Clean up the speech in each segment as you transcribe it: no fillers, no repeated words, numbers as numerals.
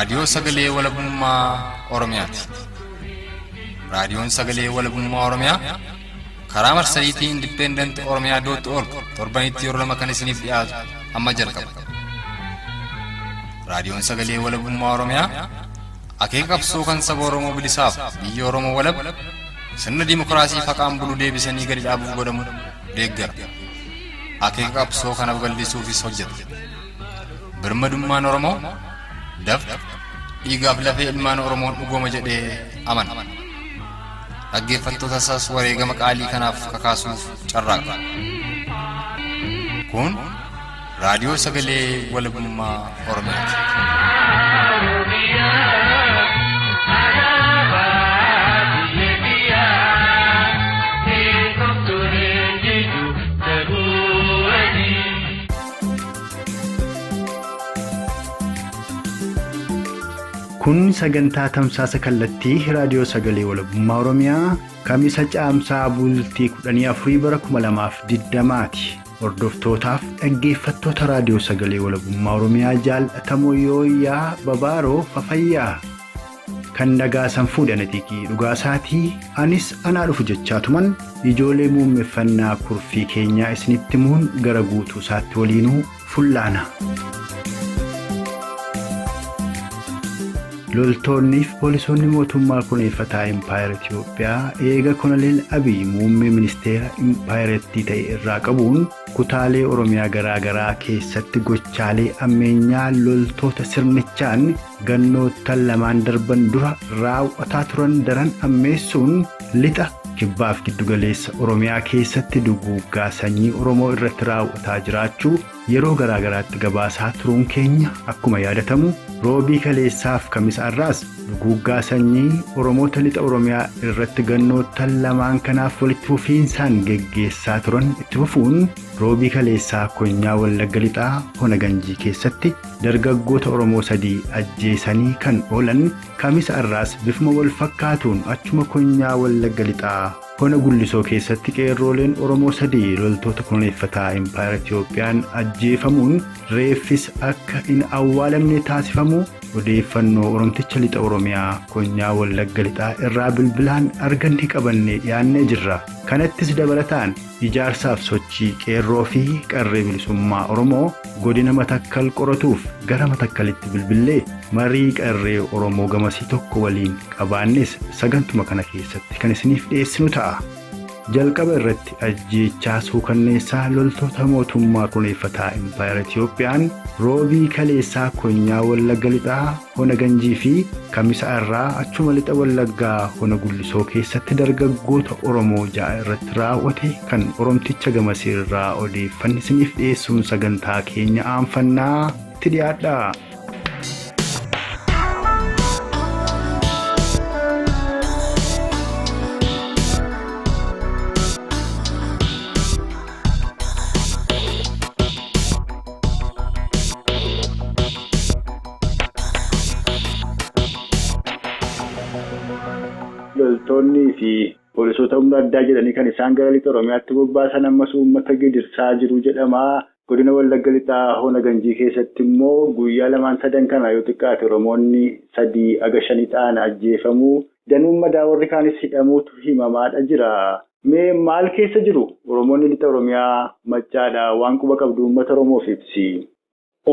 Raadiyoo Sagalee Walabummaa Oromiyaati. Raadiyoon Sagalee Walabummaa Oromiyaa karaa marsariitii Independent Oromiyaa dot org torbanitti yeroo lama kan isiniif dhiyaatu amma jalqaba. Raadiyoon Sagalee Walabummaa Oromiyaa akeeka qabsoo kan saba Oromoo bilisaaf biyya Oromoo walab sirna dimokiraasii faqaan bulu deebisanii gadi dhaabuuf godhamu deeggara. Akeeka qabsoo kana babal'isuufis hojjeta. Birmadummaan Oromoo dafqa dhiigaaf lafee ilmaan Oromoon dhugooma jedhee amana. Dhaggeeffattoota isaas wareegama qaalii kanaaf kakaasuuf carraaqa. Kun raadiyoo sagalee walabummaa Oromiyaati. Kun sagantaa tamsaasa kallattii raadiyoo sagalee walabummaa Oromiyaa Kamisa Caamsaa bultii 14 bara 2020ti. Hordoftootaaf dhaggeeffattoota raadiyoo sagalee walabummaa Oromiyaa jaallatamoo yooyyaa babaaroo fafayyaa. Kan nagaa san fuudhe xiiqii dhugaasaatii anis anaa dhufu jechaatuman ijoolee muummeffannaa kurfii keenyaa isinitti himuun gara guutuu isaatti waliinuu fullaana. Loltoonnii fi poolisoonni mootummaa kuneeffataa Impaayera Itiyoophiyaa eega Koloneel Abiy muummee ministeera Impaayerattii ta'e irraa qabuun kutaalee Oromiyaa garaa garaa keessatti gochaalee ammeenyaa loltoota sirnichaan gannoottan lamaan darban dura raawwataa turan daran ammeessuun lixa kibbaaf giddugaleessa Oromiyaa keessatti duguuggaa sanyii Oromoo irratti raawwataa jiraachuu yeroo garaa garaatti gabaasaa turuun keenya akkuma yaadatamu roobii kaleessaaf kamisa har'aas duguuggaa sanyii Oromoota lixa Oromiyaa irratti gannoottan lamaan kanaaf walitti fufiinsaan geggeessaa turan itti fufuun roobii kaleessaa konyaa Wallagga Lixaa Hona Ganjii keessatti dargaggoota Oromoo sadii ajjeesanii kan oolan kamisa har'aas bifuma wal fakkaatuun achuma konyaa Wallagga Lixaa Hona Gullisoo keessatti qeerrooleen Oromoo sadii loltoota kunuunfataa Impaayera Itiyoophiyaan ajjeefamuun reeffis akka hin awwaalamne taasifamu odeeffannoo Oromticha Lixa Oromiyaa konyaa Wallagga Lixaa irraa bilbilaan arganne qabannee dhiyaannee jirra. Kanattis dabalataan ijaarsaaf sochii qeerroo fi qarree bilisummaa Oromoo godina Matakkal qoratuuf gara Matakkalitti bilbillee marii qarree Oromoo gamasii tokko waliin qabaannes sagantuma kana keessatti kan isiniif dhiyeessinu ta'a. Jalqaba irratti ajjeechaa suukanneessaa loltoota mootummaa kuneeffataa Impaayera Itiyoophiyaan roobii kaleessaa konyaa Wallagga Lixaa Hona Ganjii fi Kamisa irraa achuma lixa Wallaggaa Hona Gullisoo keessatti dargaggoota Oromoo ja'a irratti raawwate kan Oromticha gamasii irraa odeeffanni isiniif dhiyeessuun sagantaa keenya aanfannaa itti dhiyaadha. Loltoonnii fi poolisoota humna addaa jedhanii kan isaan gara lixa Oromiyaatti bobbaasan ammas uummata gidirsaa jiru jedhama. Godina Wallagga Lixaa Hona Ganjii keessatti immoo guyyaa lamaan sadan kana yoo xiqqaate Oromoonni 3 aga 5 ta'an ajjeefamuu danuun madaa warri kaanis hidhamuutu himamaadha jira. Mee maal keessa jiru Oromoonni lixa Oromiyaa maccaadha waan quba qabdu uummata Oromoof ibsi.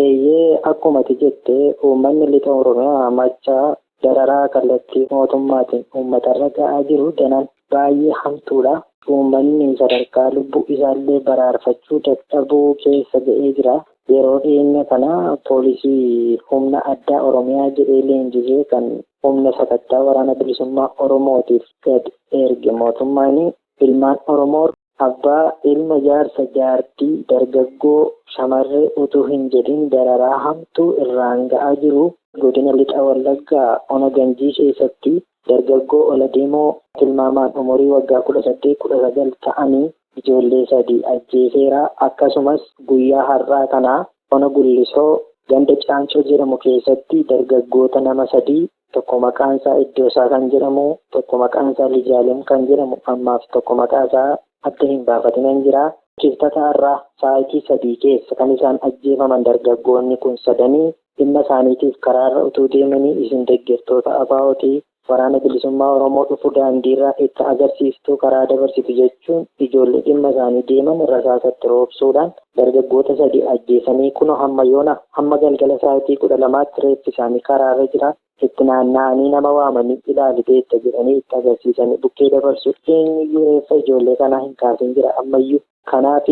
Eeyyee akkuma ati jette uummanni lixa Oromiyaa maccaa dararaa kallattii mootummaatiin uummatarra ga'aa jiru danan baay'ee hamtuudha. Uummanni sadarkaa lubbuu isaallee baraarfachuu dadhabuu keessa ga'ee jira. Yeroo dhiyeenya kana poolisii humna addaa Oromiyaa jedhee leenjisee kan humna sakattaa waraana bilisummaa Oromootiif gad erge mootummaan ilmaan Oromoo abbaa, ilma, jaarsa, jaartii, dargaggoo, shamarree utuu hin jedhin dararaa hamtuu irraan ga'aa jiru. Godina Lixa Wallaggaa Ona Ganjii keessatti dargaggoo ol-adeemoo tilmaamaan umurii waggaa 18, 19 ta'anii ijoollee 3 ajjeeseera. Akkasumas guyyaa har'aa kana Ona Gullisoo ganda Caancoo jedhamu keessatti dargaggoota nama 3 tokko maqaan isaa Iddoosaa kan jedhamu, tokko maqaan isaa Lijaalem kan jedhamu ammaaf tokko maqaa isaa adda hin baafatinan jira. Kibxata har'aa sa'aatii 3 keessa kan isaan ajjeefaman dargaggoonni kun sadanii. Dhimma isaaniitiif karaarra utuu deemanii isin deeggartoota ABO'tii waraana bilisummaa Oromoo dhufu daandiirraa itti agarsiiftuu karaa dabarsitu jechuun ijoollee dhimma isaanii deeman rasaasatti roobsuudhaan dargaggoota 3 ajjeesanii kunoo hamma yoona hamma galgala sa'aatii 12tti reeffi isaanii karaarra jira. Itti naanna'anii nama waamanii ilaali beekta jedhanii itti agarsiisanii bukkee dabarsu. Eenyuyyuu reeffa ijoollee kanaa hin kaasin jira ammayyuu. Kanaaf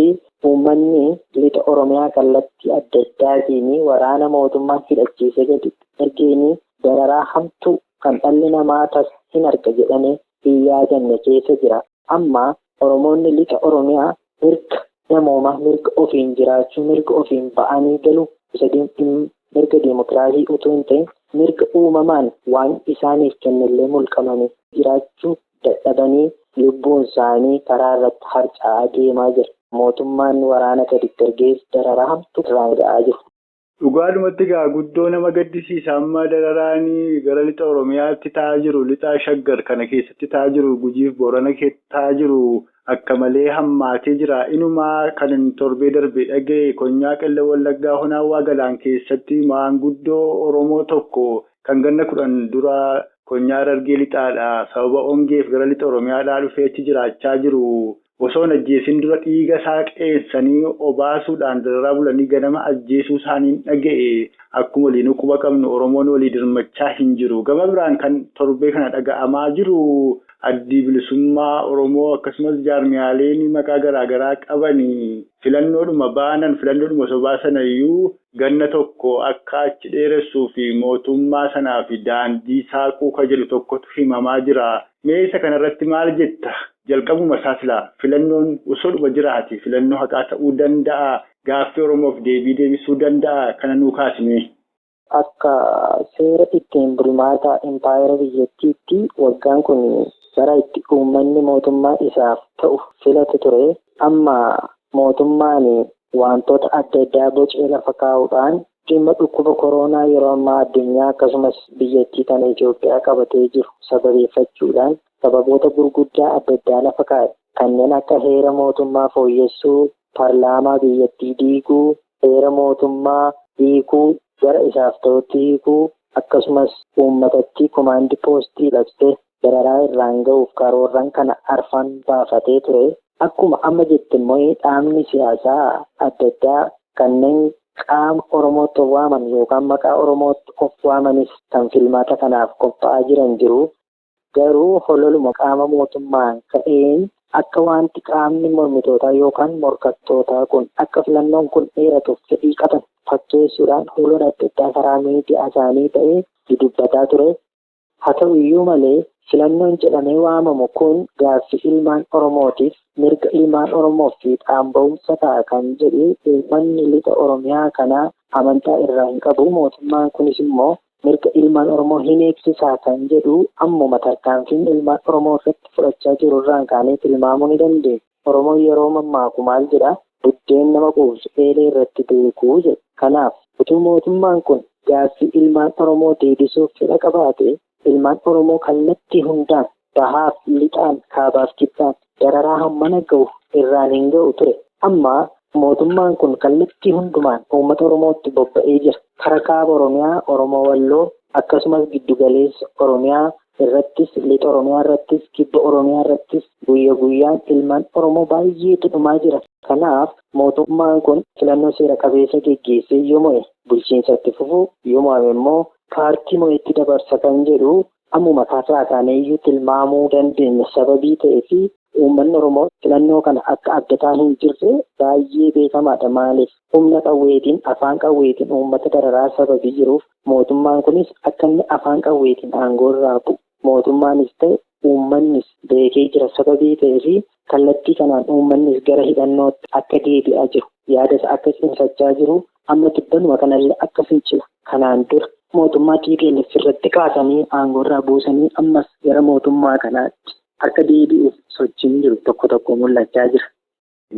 uummanni lixa Oromiyaa kallattii adda addaatiin waraana mootummaan hidhachiisee gadi ergeen dararaa hamtuu kan dhalli namaa tasa hin arga jedhamee hin yaadanne keessa jira. Amma Oromoonni lixa Oromiyaa mirga namoomaa, mirga ofiin jiraachuu, mirga ofiin ba'anii galuu, isa mirga diimokiraasii utuu hin ta'in mirga uumamaan waan isaaniif kennellee mulqamanii jiraachuu dadhabanii lubbuun isaanii karaa irratti harca'aa deemaa jira. Mootummaan waraana gadi ergees dararaa hamtuu irraan ga'aa jiru. Dhugaadhumatti egaa guddoo nama gaddisiisa. Amma dararaanii gara lixa Oromiyaatti ta'aa jiru, lixa Shaggar kana keessatti ta'aa jiru, Gujiif Boorana keessatti ta'aa jiru akka malee hammaatee jira. Inumaa kan torbee darbe dhaga'e konyaa Qellem Wallaggaa Honaawwaa Galaan keessatti maanguddoo Oromoo tokko kan ganna 10 dura konyaa Harargee lixaadha. Sababa hongeef gara lixa Oromiyaadhaa dhufee achi jiraachaa jiru. Osoo hin ajjeesin dura dhiiga isaa qeensanii obaasuudhaan dararaa bulanii ganama ajjeesuu isaaniin dhaga'e. Akkuma waliin quba qabnu Oromoon walii dirmachaa hin jiru. Gama biraan kan torbee kana dhaga'amaa jiru addi bilisummaa Oromoo akkasumas jaarmiyaaleen maqaa garaagaraa qabanii filannoodhuma baanan filannoodhuma sobaa sanayyuu ganna tokko akka achi dheeressuu fi mootummaa sanaa fi daandii saaquu ka jedhu tokkotu himamaa jira. Mee isa kanarratti maal jetta? Jalqabuma isaa silaa filannoon osoodhuma jiraate filannoo haqaa ta'uu danda'a. Gaaffii Oromoof deebii deebisuu danda'a. Kana nuu kaasime. Akka seera ittiin bulmaata impaayera biyyattiitti waggaan kun bara itti uummanni mootummaa isaaf ta'u filatu ture. Amma mootummaan wantoota adda addaa bocee lafa kaa'uudhaan dhimma dhukkuba koronaa yeroo ammaa addunyaa akkasumas biyyattii kana Itoophiyaa qabatee jiru sababeeffachuudhaan sababoota gurguddaa adda addaa lafa kaa'e. Kanneen akka heera mootummaa fooyyessuu, paarlaamaa biyyattii diiguu, heera mootummaa hiikuu, gara isaaf ta'utti hiikuu, akkasumas uummatatti komaandii poostii labsee dararaa irraan ga'uuf karoorran kana arfan baafatee ture. Akkuma amma jette immoo dhaabni siyaasaa adda addaa kanneen qaama Oromootti of waaman yookaan maqaa Oromootti of waamanis kan filmaata kanaaf qophaa'aa jiran jiru. Garuu hololuma qaama mootummaan ka'een akka wanti qaamni mormitootaa yookaan morkattootaa kun akka filannoon kun dheeratuuf fedhii qaban fakkeessuudhaan holola adda addaa karaa miidiyaa isaanii ta'ee dudubbataa ture. Haa ta'u iyyuu malee filannoon jedhamee waamamu kun gaaffii ilmaan Oromootiif mirga ilmaan Oromoof fiixaan ba'umsa ta'a kan jedhu uummanni lixa Oromiyaa kanaa amantaa irraa hin qabu. Mootummaan kunis immoo mirga ilmaan Oromoo hin eegsisaa kan jedhu ammuma tarkaanfiin ilmaan Oromoo irratti fudhachaa jiru irraan kaanee tilmaamuu ni dandeenya. Oromoon yeroo mammaaku maal jedhaa? Buddeen nama quubsu eelee irratti beekuu jedha. Kanaaf utuu mootummaan kun gaaffii ilmaan Oromoo deebisuuf fedha qabaate ilmaan Oromoo kallattii hundaan bahaaf lixaan kaabaaf kibbaan dararaa hammana ga'u irraan hin ga'u ture. Amma mootummaan kun kallattii hundumaan uummata Oromootti bobba'ee jira. Karaa kaaba Oromiyaa, Oromoo Walloo akkasumas giddugaleessa Oromiyaa irrattis, lixa Oromiyaa irrattis, kibba Oromiyaa irrattis guyya guyyaan ilmaan Oromoo baay'eetu dhumaa jira. Kanaaf mootummaan kun filannoo seera qabeessa geggeessee yoo mo'e bulchiinsatti fufuu, yoo mo'ame immoo paartii mo'etti dabarsa kan jedhu ammuma karaa kaanee iyyuu tilmaamuu dandeenya. Sababii ta'ee fi uummanni Oromoo filannoo kana akka abdataa hin jirre baay'ee beekamaadha. Maaliif humna qawweetiin afaan qawweetiin uummata dararaa sababii jiruuf mootummaan kunis akka inni afaan qawweetiin aangoo irraa bu'u mootummaanis ta'e uummannis beekee jira. Sababii ta'ee fi kallattii kanaan uummannis gara hidhannootti akka deebi'aa jiru, yaada isaa akka cimsachaa jiru, amma tibbanuma kanallee akka fincila kanaan dura mootummaa TPLF irratti kaasanii aangoo irraa buusanii ammas gara mootummaa kanaatti akka deebi'uuf sochiin jiru tokko tokko mul'achaa jira.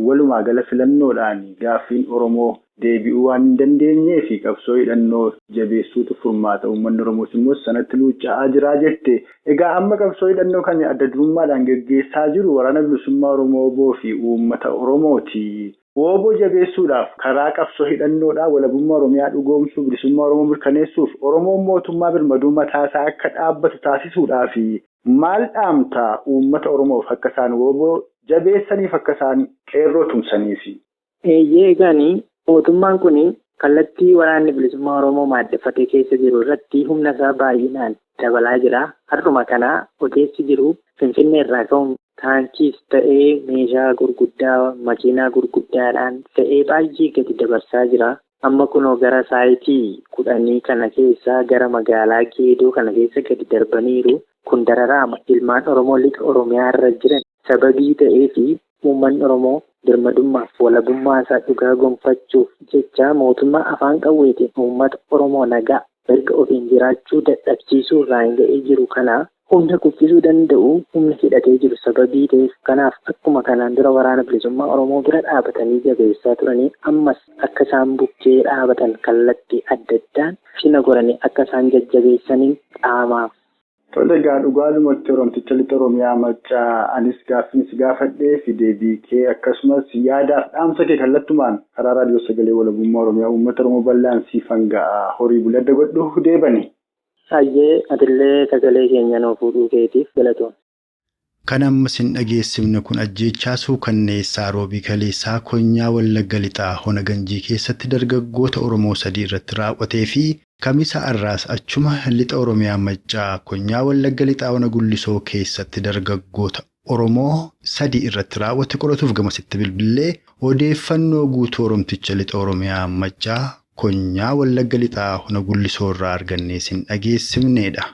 Walumaa gala filannoodhaan gaaffiin Oromoo deebi'uu waan hin dandeenyee fi qabsoo hidhannoo jabeessuutu furmaata. Uummanni Oromoos immoo sanatti luucca'aa jiraa jette. Egaa amma qabsoo hidhannoo kan adda durummaadhaan geggeessaa jiru waraana bilisummaa Oromoo fi uummata Oromooti. Wooboo jabeessuudhaaf karaa qabsoo hidhannoodhaa walabummaa Oromiyaa dhugoomsuu bilisummaa Oromoo mirkaneessuuf Oromoon mootummaa birmaduu mataasaa akka dhaabbatu taasisuudhaaf maal dhaamtaa uummata Oromoof akka isaan wooboo jabeessaniif akka isaan qeerroo tumsaniif? Eeyyee egaanii mootummaan kun kallattii waraanni bilisummaa Oromoo maaddeeffatee keessa jiru irratti humna isaa baay'inaan dabalaa jira. Har'uma kanaa odeessi jiru Finfinnee irraa ka'uun taankiis ta'ee meeshaa gurguddaa makiinaa gurguddaadhaan ta'ee baay'ee gadi dabarsaa jira. Amma kunoo gara saayitii 10 kana keessa gara magaalaa Geedoo kana keessa gadi darbaniiru. Kun dararaama ilmaan Oromoo lixa Oromiyaa irra jiran sababii ta'ee fi uummanni Oromoo birmadummaaf walabummaa isaa dhugaa gonfachuuf jecha mootummaa afaan qawweetiin uummata Oromoo nagaa mirga ofiin jiraachuu dadhabsiisuu irraan ga'ee jiru kana humna kuffisuu danda'u humna hidhatee jiru sababii ta'eef kanaaf akkuma kanaan dura waraana bilisummaa Oromoo bira dhaabatanii jabeessaa turanii ammas akka isaan bukkee dhaabatan kallattii adda addaan cina goranii akka isaan jajjabeessaniin dhaamaaf. Tole egaa dhugaadhumatti Oromticha lixa Oromiyaa Maccaa anis gaaffinis gaafadhee fi deebii kee akkasumas yaadaaf dhaamsa kee kallattumaan karaa raadiyoo sagalee walabummaa Oromiyaa uummata Oromoo bal'aan siif hanga'a horii buladda godhu deebani. Hayyee atillee sagalee keenya nuu fuudhuu keetiif galatoon. Kan amma sin dhageessifne kun ajjeechaa suukanneessaa Roobii Kaleessaa Konyaa Wallagga Lixaa Hona Ganjii keessatti dargaggoota Oromoo 3 irratti raawwatee fi Kamisa Arraas achuma lixa Oromiyaa Maccaa Konyaa Wallagga Lixaa Hona Gullisoo keessatti dargaggoota Oromoo 3 irratti raawwate qoratuuf gamasitti bilbilee odeeffannoo guutuu Oromticha lixa Oromiyaa Maccaa Konyaa Wallagga Lixaa Hona Gullisoo irraa argannee sin dhageessifnedha.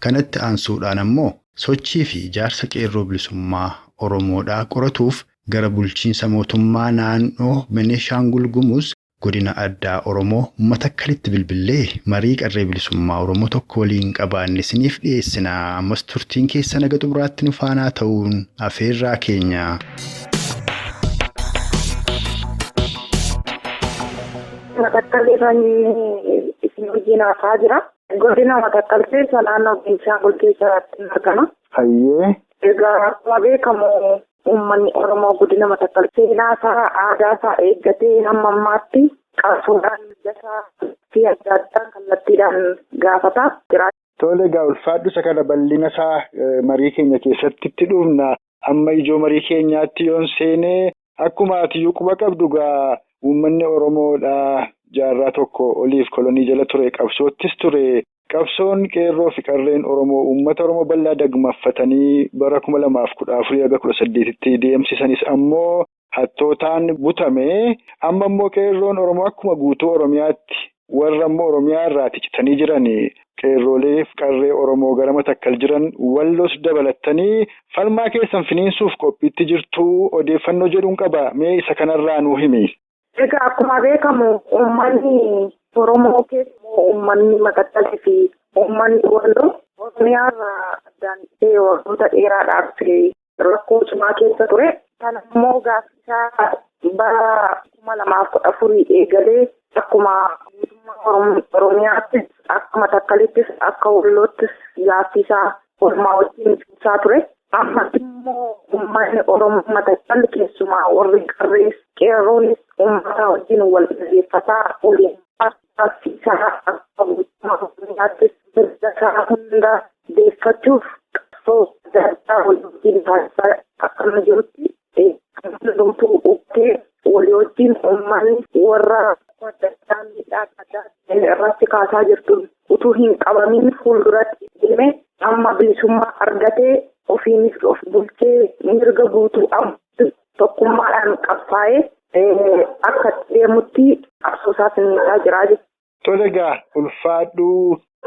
Kanatti aansuudhaan ammoo sochii fi ijaarsa qeerroo bilisummaa Oromoodhaa qoratuuf gara bulchiinsa mootummaa naannoo Benishaangul Gumuz godina addaa Oromoo Matakkalitti bilbilee marii qarree bilisummaa Oromoo tokko waliin qabaanne isiniif dhiyeessina. Ammas turtiin keessa naga xumuraatti nu faanaa ta'uun afeerraa keenya. Matakkal isin wajjin haasaa jira. Godina Matakkal keessa naannoo Benishaangul keessatti argama. Hayyee. Egaa akkuma beekamu uummanni Oromoo godina Matakkal seenaa isaa aadaa isaa eeggatee hamma ammaatti qabsoodhaan mijataa fi adda addaa kallattiidhaan gaafataa jira. Tole egaa ulfaadhu isa kana bal'ina isaa marii keenya keessatti itti dhufna. Amma ijoo marii keenyaatti yoon seenee akkuma atiyyuu quba qabdu egaa uummanni Oromoodha. Jaarraa tokko oliif kolonii jala ture qabsoottis ture. Qabsoon qeerroo fi qarreen Oromoo uummata Oromoo bal'aa dagmaffatanii bara 2014 haga 18tti deemsisanis ammoo hattootaan butame. Amma immoo qeerroon Oromoo akkuma guutuu Oromiyaatti warra immoo Oromiyaa irraa citanii jiran qeerroolee fi qarree Oromoo gara Matakkal jiran walloos dabalattanii falmaa keessan finiinsuuf qophiitti jirtu odeeffannoo jedhuun qaba. Mee isa kanarraa nuu himi. Egaa akkuma beekamu uummanni Oromoo keessumaa uummanni Matattalii fi uummanni Walloo Oromiyaa irraa addaan bahee waggoota dheeraadhaaf rakkoo cimaa keessa ture. Kana immoo gaaffisaa bara 2014 eegalee akkuma mootummaa Oromiyaattis akka Matakkalittis akka Walloottis gaaffisaa oolmaa wajjin ibsaa ture. Amma immoo uummanni Oromoo Matakkal keessumaa warri qarrees qeerroonis uummata wajjin wal dhaggeeffataa waliin gaaffisaa akka mootummaa Oromiyaattis mirga isaa hunda deeffachuuf qabsoo adda addaa walii wajjin taasisaa akkuma jirutti hundumtuu uffee walii wajjin uummanni warra adda addaa miidhaa adda addaa irratti kaasaa jirtu utuu hin qabamin fuulduratti deemee amma bilisummaa argatee ofiinis of bulchee mirga guutuu tokkummaadhaan qabsaa'ee akka deemutti qabsoo isaas miidhaa jira jechuudha. Tole egaa ulfaadhu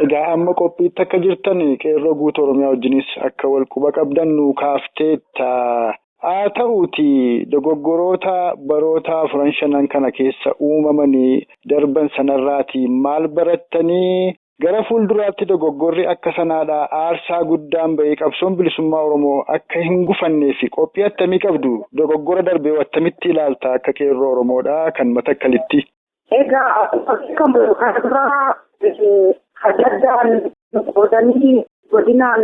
egaa amma qophiitti akka jirtan qeerroo guutuu Oromiyaa wajjinis akka wal quba qabdan nu kaafteetta. Haa ta'uuti dogoggoroota baroota 4-5 kana keessa uumamanii darban sanarraati maal barattanii gara fuulduraatti dogoggorri akka sanaadhaa aarsaa guddaan bahee qabsoon bilisummaa Oromoo akka hin gufannee fi qophii attamii qabdu dogoggora darbee attamitti ilaalta akka qeerroo Oromoodhaa kan Matakkalitti. Egaa akkuma beekamu kana dura adda addaan qoodanii godinaan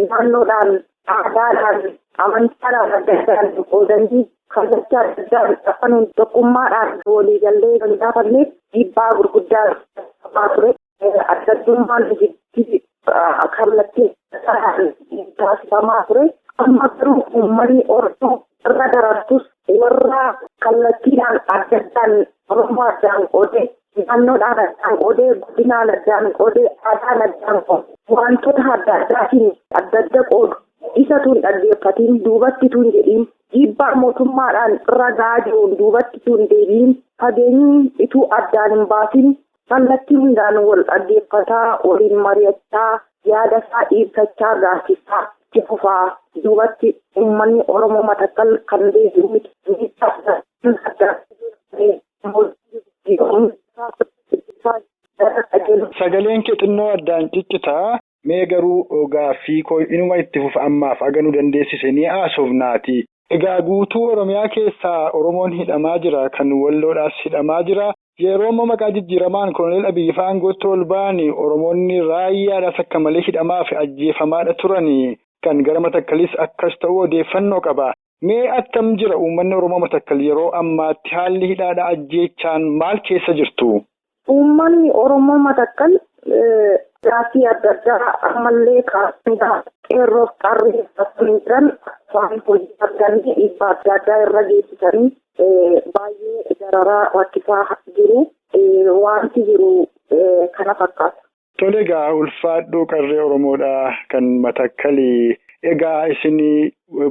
naannoodhaan aadaadhaan Amantaadhaan adda addaan qoodanii kallattii adda addaan afaan tokkummaadhaan waliigallee kan gaafanneef dhiibbaa gurguddaa qabaa ture. Adda addummaan jidduu kallattii taasifamaa ture. Amma garuu uummanni Oromoo irra darartus warra kallattiidhaan adda addaan Oromoo addaan qoodee, naannoodhaan addaan qoodee, guddinaan addaan qoodee, aadaan addaan qoodee, wantoota adda addaatiin adda adda qoodu isatu hin dhaggeeffatiin, duubatti tun jedhiin, dhiibbaa mootummaadhaan irra gahaa jiruun duubatti tun deebiin, fageenyi ituu addaan hin baasin kallattii hundaan wal dhaggeeffataa, waliin mari'achaa, yaada isaa ibsachaa, gaaffisaa itti fufaa. Duubatti uummanni Oromoo Matakkal kan deebi'u miti. Sagaleen kee xinnoo addaan ciccitaa. Mee garuu gaaffii koo inuma itti fufa ammaaf aganuu dandeessise ni haasofnaati. Egaa guutuu Oromiyaa keessaa Oromoon hidhamaa jira. Kan Walloodhaas hidhamaa jira. Yeroo ammoo maqaa jijjiiramaan Koloneel Abiyyi fa'aan aangootti ol ba'anii Oromoonni raayyaadhaas akka malee hidhamaa fi ajjeefamaadha turanii. Kan gara Matakkalis akkas ta'uu odeeffannoo qaba. Mee attam jira uummanni Oromoo Matakkal yeroo ammaatti haalli hidhaadha ajjeechaan maal keessa jirtu? Uummanni Oromoo Matakkal gaaffii adda addaa ammallee kaasanii qeerroof qarree jiran afaan hojii arganii dhiibbaa adda addaa irra geessisanii baay'ee dararaa rakkisaa jiru. Wanti jiru kana fakkaata. Tole egaa ulfaadhuu qarree Oromoodha kan Matakkalii. Egaa isin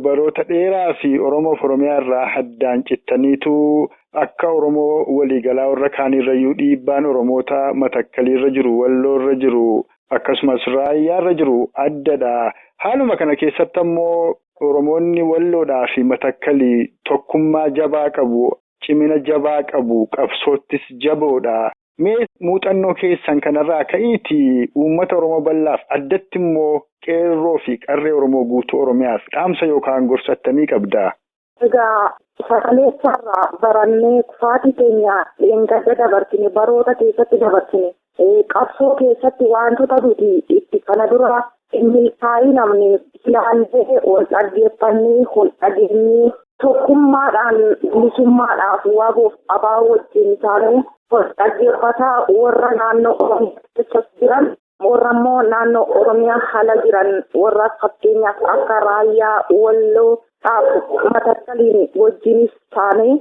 baroota dheeraa fi Oromoof Oromiyaa irraa addaan cittaniitu akka Oromoo waliigalaa warra kaanirrayyuu dhiibbaan Oromoota Matakkaliirra jiru, Walloorra jiru, akkasumas raayyaarra jiru addadha. Haaluma kana keessatti ammoo Oromoonni Walloodhaa fi Matakkalii tokkummaa jabaa qabu, cimina jabaa qabu, qabsoottis jaboodha. Mee muuxannoo keessan kanarraa ka'iitii uummata Oromoo bal'aaf addatti immoo qeerroo fi qarree Oromoo guutuu Oromiyaaf dhaamsa yookaan gorsa attamii qabda? Egaa sagaleessarraa barannee kufaatii keenya dheengadda dabarsine, baroota keessatti dabarsine, qabsoo keessatti wantoota nuti itti kana dura milkaa'ii namni ilaallee wal dhaggeeffannee wal dhageenyee tokkummaadhaan bilisummaadhaaf waaboof abaa wajjin taanee wal dhaggeeffataa warra naannoo Oromiyaa keessa jiran, warra immoo naannoo Oromiyaa haala jiran, warra fakkeenyaaf akka raayyaa Walloo Matakkaliin wajjinis taanee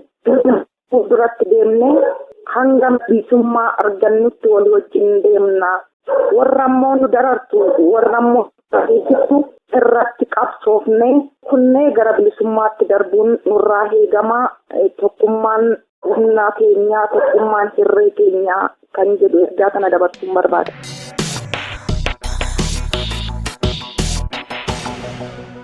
fuulduratti deemnee hanga bilisummaa argannutti walii wajjin deemna. Warra immoo nu darartu, warra immoo geessiftu irratti qabsoofnee kunnee gara bilisummaatti darbuun nurraa eegamaa. Tokkummaan humnaa keenyaa, tokkummaan hirree keenyaa kan jedhu ergaa kana dabarsuun barbaada.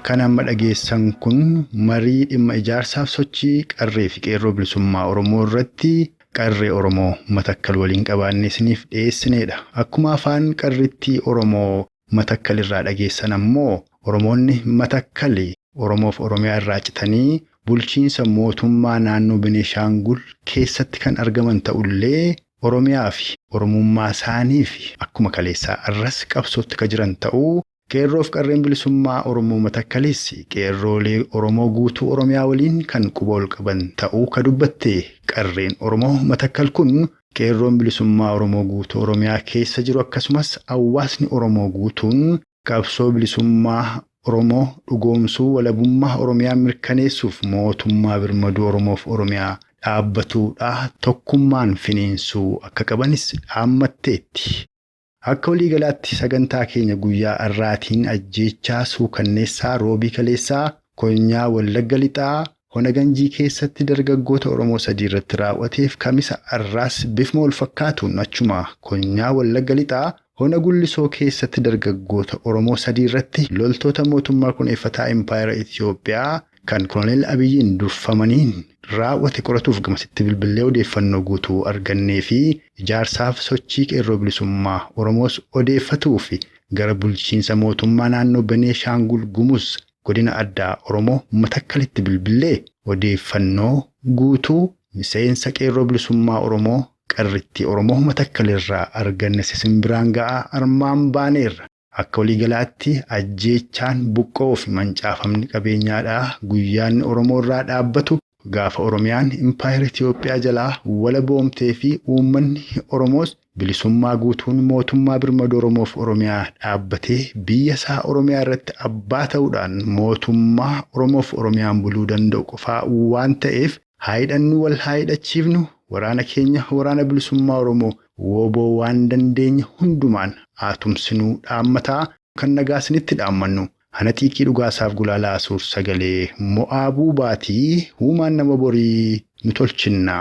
Kan amma dhageessan kun marii dhimma ijaarsaaf sochii qarree fi qeerroo bilisummaa Oromoo irratti qarree Oromoo Matakkal waliin qabaannee isiniif dhiyeessinedha. Akkuma afaan qarrittii Oromoo Matakkal irraa dhageessan ammoo Oromoonni Matakkal Oromoof Oromiyaa irraa citanii bulchiinsa mootummaa naannoo Benishaangul keessatti kan argaman ta'ullee Oromiyaa fi Oromummaa isaanii fi akkuma kaleessaa arras qabsootti kan jiran ta'uu qeerroof qarreen bilisummaa Oromoo Matakkalis qeerroolee Oromoo guutuu Oromiyaa waliin kan quba ol qaban ta'uu ka dubbatte qarreen Oromoo Matakkal kun qeerroon bilisummaa Oromoo guutuu Oromiyaa keessa jiru akkasumas hawaasni Oromoo guutuun qabsoo bilisummaa Oromoo dhugoomsuu walabummaa Oromiyaa mirkaneessuuf mootummaa birmaduu Oromoof Oromiyaa dhaabbatuudha tokkummaan finiinsuu akka qabanis dhaammatteetti. Akka waliigalaatti sagantaa keenya guyyaa har'aatiin ajjeechaa suukanneessaa roobii kaleessaa konyaa Wallagga Lixaa Hona Ganjii keessatti dargaggoota Oromoo sadii irratti raawwateef kamisa har'aas bifuma wal fakkaatuun achuma konyaa Wallagga Lixaa Hona Gullisoo keessatti dargaggoota Oromoo sadii irratti loltoota mootummaa kuneeffataa Impaayera Itiyoophiyaa kan Koloneel Abiyyiin durfamaniin raawwate qoratuuf gamasitti bilbilee odeeffannoo guutuu argannee fi ijaarsaaf sochii qeerroo bilisummaa Oromoos odeeffatuu fi gara bulchiinsa mootummaa naannoo Benishaangul Gumuz godina addaa Oromoo Matakkalitti bilbilee odeeffannoo guutuu miseensa qeerroo bilisummaa Oromoo qarrittii Oromoo Matakkalirraa arganne simbiraan ga'aa armaan baaneerra. Akka waliigalaatti ajjeechaan buqqa'uu fi mancaafamni qabeenyaadhaa guyyaan Oromoo irraa dhaabbatu gaafa Oromiyaan Impaayera Itiyoophiyaa jalaa walaboomtee fi uummanni Oromoos bilisummaa guutuun mootummaa birmaduu Oromoof Oromiyaa dhaabbatee biyya isaa Oromiyaa irratti abbaa ta'uudhaan mootummaa Oromoof Oromiyaan buluu danda'u qofaa waan ta'eef haa hidhannu, wal haa hidhachiifnu, waraana keenya waraana bilisummaa Oromoo wooboo waan dandeenye hundumaan haa tumsinuu dhaammataa kan nagaa isinitti dhaammannu. Hana xiiqii dhugaasaaf gulaalaa suur sagalee mo'aabuu baatii uumaan nama borii nu tolchinna.